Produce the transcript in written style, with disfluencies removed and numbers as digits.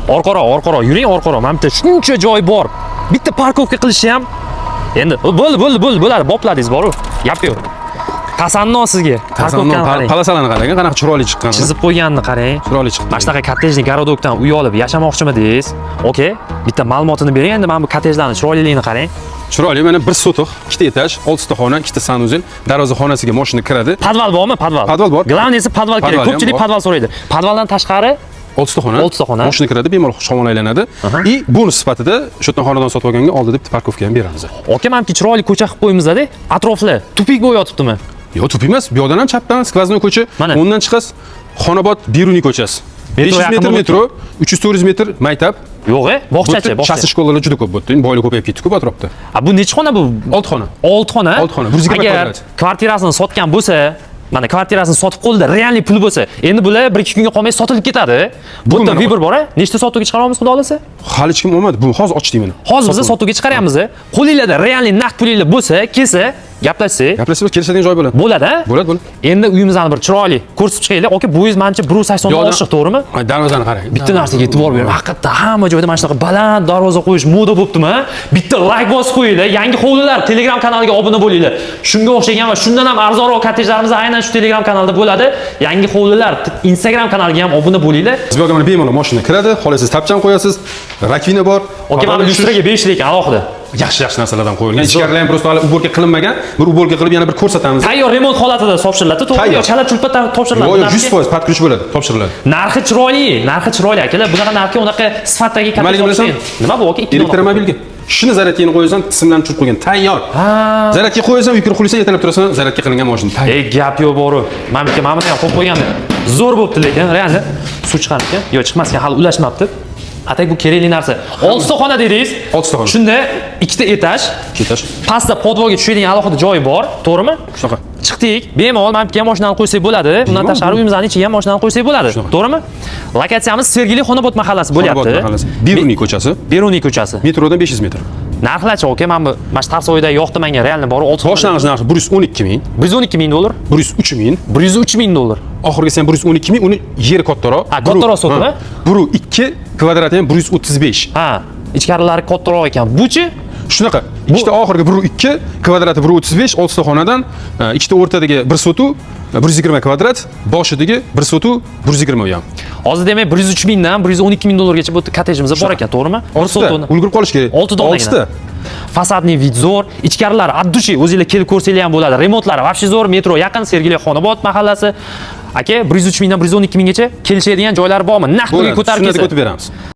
Orqaroq, orqaroq, yuring orqaroq. Mana bitta shuncha joy bor. Bitta парковка qilishni ham endi bo'ldi, bo'ldi, bo'ldi, bo'ladi. Bopladingiz boru. Gap yo'q. Tasanno sizga. Tasanno. Парковка ni qarang. Полоса larni qarang, qanaqa chiroyli chiqqan. Chizib qo'yganini qarang. Chiroyli chiqdi. Mana shunaqa коттеджный городок dan uy olib yashamoqchimidingiz? Okey, bitta ma'lumotini bering endi, mana bu kottejlarni chiroyliligini qarang. Chiroyli, mana bir sotix, ikkita этаж, oltita xona, ikkita санузел, darvoza xonasiga mashina kiradi. Podval bormi? Podval. Podval bor. Главный si podval kerak. Podval ham Ko'pchilik bor. Podval so'raydi. Podvaldan tashqari oltita xona. Oltita xona. Mashina kiradi, bemalol shamol aylanadi. И bonus sifatida shu yerdan xonadon sotib olganga oldida bitta парковка ham beramiz. Aka, manimki chiroyli ko'cha qilib qo'yibmiz-da. Atroflar тупик bo'lib yotibdimi? Yo'q, тупик emas. Bu yoqdan ham chapdan сквозной ko'cha, Mana. undan chiqasiz Xonobod, Beruniy ko'chasi. Metro 500 yaqin metr bo'lib metro, 300-400 metr maktab. Yo'q, e, bog'chachi, Bu yerda bog'cha. Частный школа lar juda ko'p bu yerda. Endi boylar ko'payib ketdi-ku bu atrofda. A, bu necha xona bu? 6 xona. 6 xona. Olti xona, 120 Agar kvadrat. Kvartirasini sotgan bo'lsa, mana kvartirasini sotib qo'ydi, реальный pul bo'lsa, endi bular 1-2 kunga qolmay sotilib ketadi. Bu yerda Mana выбор bor, a? Nechta sotuvga chiqaryapmiz, xudo xohlasa? Hali hech kim olmadi. Bu hozir ochdik mana. Hozir biz sotuvga chiqaryapmiz. Qo'linglarda реальный naqd pulinglar bo'lsa, kelsa, gaplashsak, Gaplashsak, kelishadigan joy bo'ladi. Bo'ladi, a? Bo'ladi, bo'ladi. Endi uyimizni bir chiroyli ko'rsatib chiqaylik. Aka, bu uyingiz manimcha 180 dan Yo'qdan- oshiq, to'g'rimi? Ay, darvozani qarang. Bitta narsaga e'tibor bering. Haqiqatda hamma joyda mana shunaqa baland darvoza qo'yish moda bo'ptimi? Bitta layk bosib qo'yinglar. Yangi hovlilar Telegram kanaliga obuna bo'linglar. Shunga o'xshagan va shundan ham arzonroq kottejlarimiz aynan shu Telegram kanalida bo'ladi. Yangi hovlilar Instagram kanaliga ham obuna bo'linglar. Bu yoqqa mana bemalol mashina kiradi, xohlasangiz tapchan qo'yasiz, раковина bor. Aka, mana lyustraga 5 lekin alohida. Yaxshi yaxshi narsalardan qo'yilgan. Ichkarilar ham просто hali уборка qilinmagan. Bir уборка qilib yana bir ko'rsatamiz. Tayyor remont holatida topshiriladi, to'g'rimi? Tayyor. Yo, chala chulpa topshiriladi. Yo'q, yo'q, Narxi- 100% под ключ bo'ladi, topshiriladi. Narxi chiroyli, narxi chiroyli akalar. Bunaqa narxga unaqa sifatdagi kottej Nimaligini bilasan? topish qiyin. Nima bu, aka? Ikki dona. Elektromobilga. Shuni zaryadkani qo'yasan, simlarni tushirib qo'ygan, tayyor. Zaryadka qo'yasan, uyga kirib uxlaysan, ertalab turasan, zaryadka qilingan mashina tayyor. Ey, gap yo'q boru. Mana bitta, mana buni ham qo'yib qo'yganda. Zo'r bo'pti lekin, реально. Suv chiqar ekan. Yo'q, chiqmas ekan, hali ulashmabdi. Atak bu kerakli narsa. Oltita xona dedingiz. Oltita xona. Shunda ikkita этаж, Ikki этаж. Pastda podvalga tushadigan alohida joyi bor, to'g'rimi? Shunaqa. Chiqdik, bemalol mana bu yerga ham mashinani qo'ysak bo'ladi. Undan Bemalol. Tashqari uyimizning ichiga ham mashinani qo'ysak bo'ladi. Shunaqa. To'g'rimi? Lokatsiyamiz Sergeli, Xonobod mahallasi Xonobod bo'lyapti. Mahallasi. Beruniy ko'chasi. Beruniy ko'chasi. Metrodan 500 metr. Narxlarchi, aka, mana bu mana shu Tarsoyda yoqdi menga, реально bor 6 Boshlang'ich narxi 112 ming, 112 ming dollar, 103 ming, 103 ming dollar. Oxirgisi ham 112 ming, uni yeri kattaroq. Ha, kattaroq sotib, Ha, 1.2 kvadrati ham 135. Ha, ichkarilari kattaroq ekan. Buchi? Shunaqa. Ikkita oxirgi 1.2 kvadrati 1.35, oltita xonadan, ikkita o'rtadagi bir sotu 120 kvadrat, boshidagi bir sotu 120 u ham. Hozir demak 103 mingdan 112 ming dollargacha bu kottejimiz bor ekan, to'g'rimi? Bir Oltita. sotuvni. Ulgurib qolish kerak. Olti donagina. Oltita. Фасадный вид zo'r, ichkarilari от души, o'zinglar kelib ko'rsanglar ham bo'ladi. Remontlari вообще zo'r, metro yaqin, Sergeli, Xonobod mahallasi. Aka, 103 mingdan 112 minggacha kelishadigan joylari bormi? Naqd pulga Bo'ladi. ko'tarib Sunnatga kelsa. o'tib beramiz.